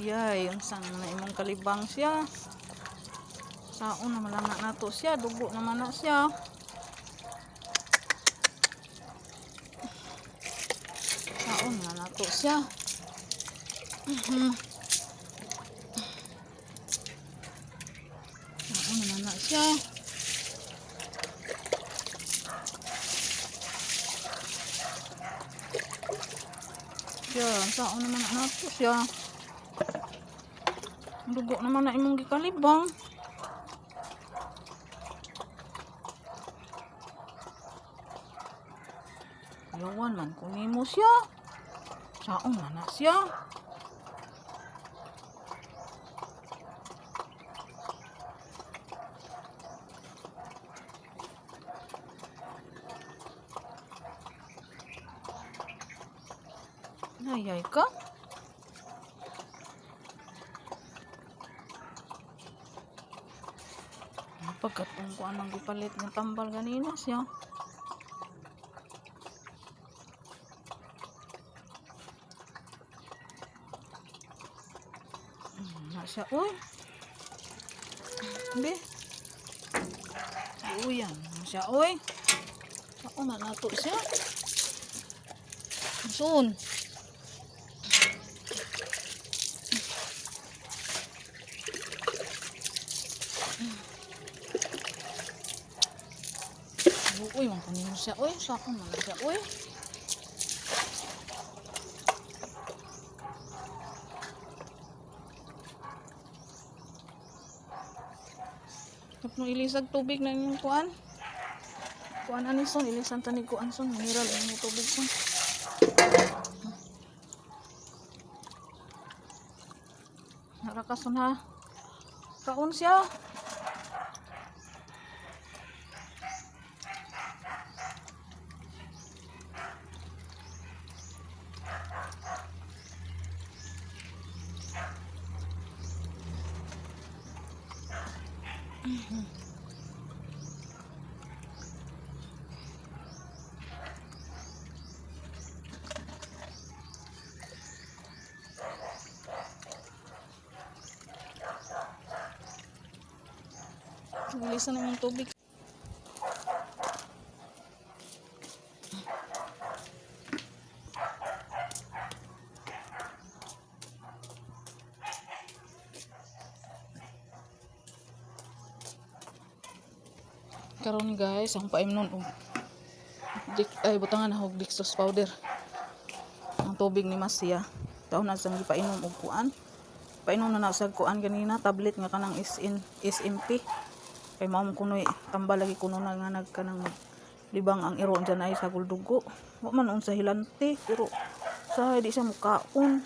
Yay, unsa naman na imong kalibang siya. Saon naman lang na nato siya, dugo naman na siya. Saon na nato siya. Saon naman na siya. Siya, saon naman na nato siya. Dugo naman na imong gikalibang. Yawan man ko nimo siya. Saon na na siya. Nayay ka? Pagkat kung kuan ang gipalit ng tambal ganina siya. Na siya, uy. Be. Uyan na siya, uy. Ako na nato siya. Soon. Uy, man kunin mo siya. Uy, sako man na siya. Uy. Tapno ilisag tubig na inyong kuan. Kuan ani son, ilisan tani kuan son, mineral inyong tubig son. Narakason ha. Kaon siya. Ilisan na yung tubig. Karon guys, ang paimnon og dik ay butangan og dextrose powder. Ang tubig ni Masya. Taon na siyang gipainom og kuan. Painom na na sa kuan ganina tablet nga kanang SN SMP. Kay mao man kunoy tambal lagi kuno na nga nagkanang libang ang iro dyan ay sa guldugo. Wa man unsa hilante pero sa di siya mukaon.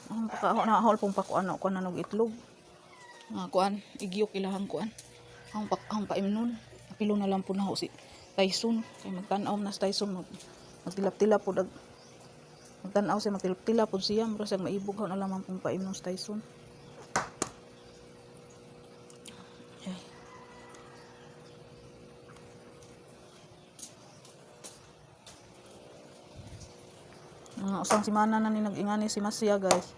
Ang pakaon na hol pong pakuan na kuan na og itlog. Nga kuan igyok ilahang kuan. Ang pak ang paimnon. Apilo na lang po na ho si Tyson kay magtan-aw na si Tyson magtilap-tilap pod magtan-aw siya magtilap-tilap pod siya mura siya maibog na lamang pong paimnon si Tyson. Ay. Mga usang simana na ni nag-ingani si Masya guys.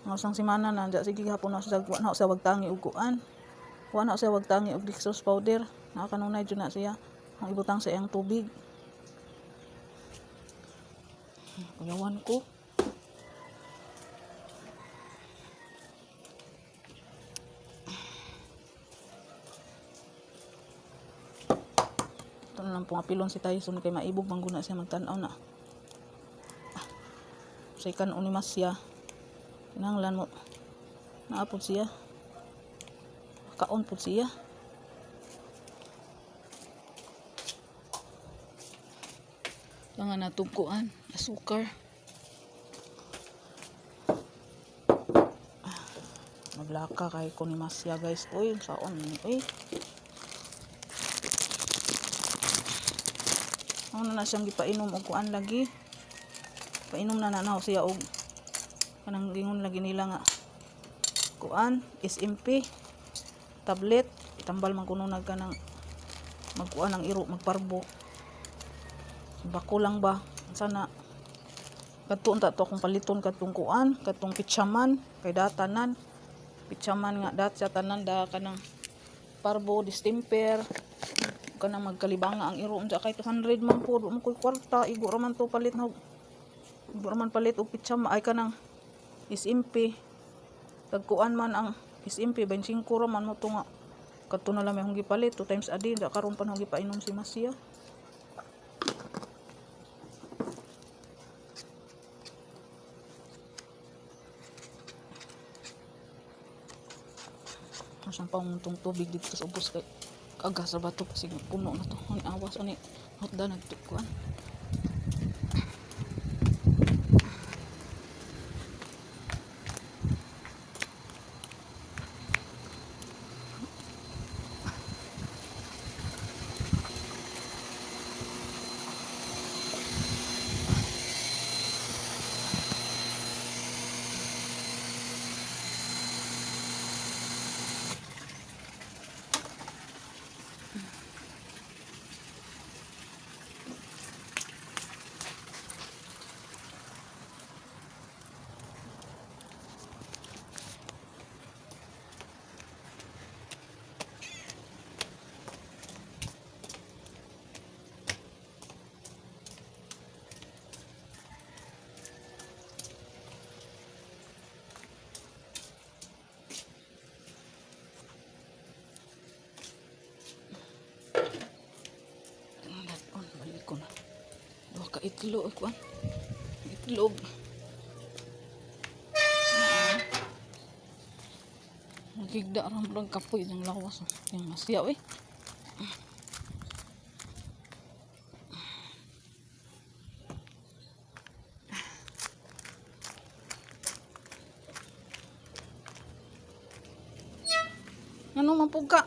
Mga usang simana na diya sige hapon na siya wa na siya wagtangi og kuan. Wa na siya wagtangi og dextrose powder. Nakakanunay jud na siya. Ang ibutang sa iyang tubig. Kuyawan ko. Ito na lang pong apilon si Tyson kay maibog mangguna siya magtan-aw na. Sa ikan ni Masya. Kinahanglan mo. Naapod siya. Kaon pod siya. Nga natugkuan, asukar. Maglaka kay ko ni Masya guys. Uy, saon ni uy. Ano na siyang gipainom og kuan lagi. Painom na na na siya og kanang gingon lagi nila nga kuan SMP tablet itambal man kuno nag kanang magkuan ang iro magparbo. Bako lang ba sana Kadto unta to akong paliton kadtong kuan, kadtong pitsaman kay datanan. Pitsaman nga dat sa tanan da kanang parbo, distemper, kanang magkalibanga ang iro unsa kay 200 man pod, wa man koy kwarta, igo ra man to palit na, igo ra man palit og pitsama ay kanang SMP. Tagkuan man ang SMP, 25 ra man mo to nga kadto na lang may akong gipalit 2 times a day da karon pa nang gipainom si Masya. Asang pang tong tubig dito sa ubos kay kaga sa bato kasi puno na to. Ani awas ani hotda nagtukuan. On, balik ko na. Duha ka itlog kuan. Itlog. Nagigda ra lang kapoy ng lawas. Yang masya oy. Ano man pug ka?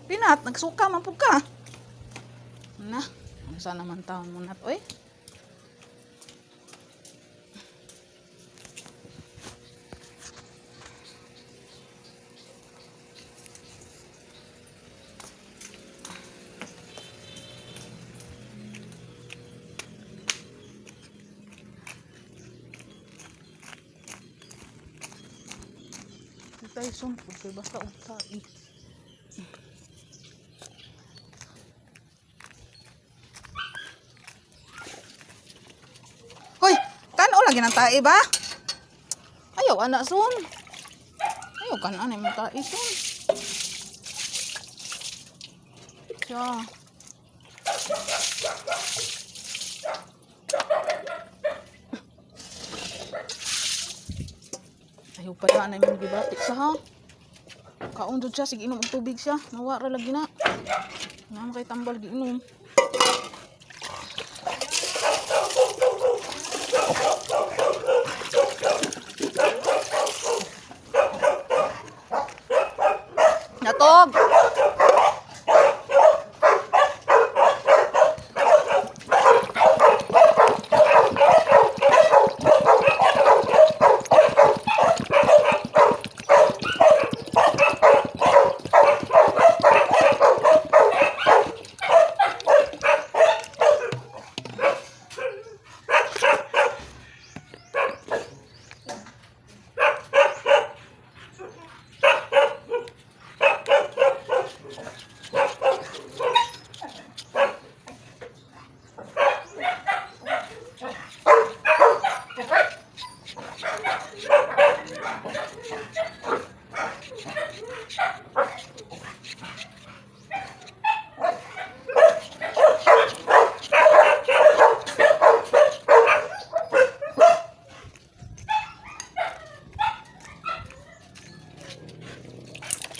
Pinat, nagsuka man pug ka. Na, unsa naman taon mo na to, oy? Di tayo sumpod kay basta og tae. Hoy, kan-o lagi ng tae ba? Ayaw ana son. Ayaw kan ana imong tae son. Siya. Ayaw pa na imong gibati sa ha. Kaon jud siya, sige inom og tubig siya. Nawa ra lagi na. Nga kay tambal giinom. Natog!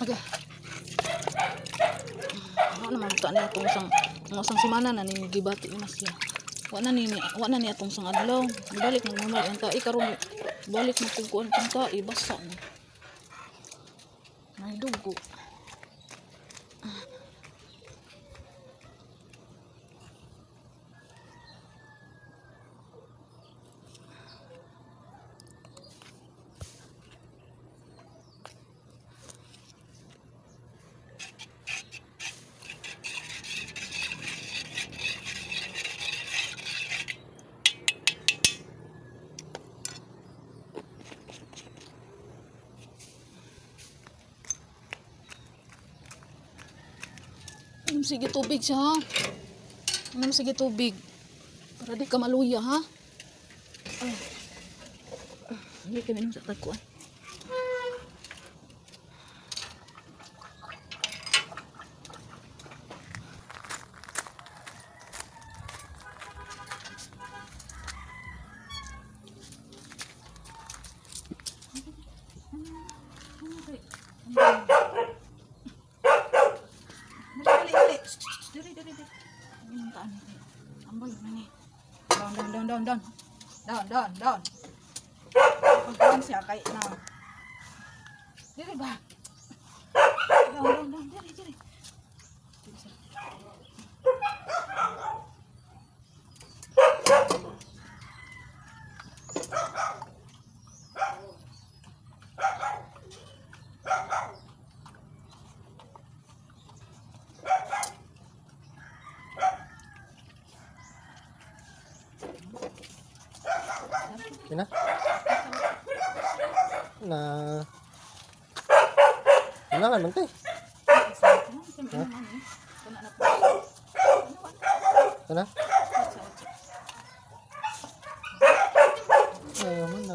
Okay. Ano naman ta niya itong isang mga isang semana na ni gibati ni Masya. Wa na ni atong isang adlaw. Balik nang normal ang tae karon, balik na pugkuan tong tae basa na. May dugo. Inom sige tubig siya, ha? Inom sige tubig. Para di ka maluya, ha? Ay. Hindi kami inom sa tagkuan. Dali, dali. Dali, dali, dali. Inom taan ni. Ambal na ni. Down, down, down, down, down. Down, down, down. Pagkuhan siya kay na. Dili ba? Down, down, down. Dili, dili. Dili siya. Yun na. Na. Wala nga man, te. Ano? Ayaw man na.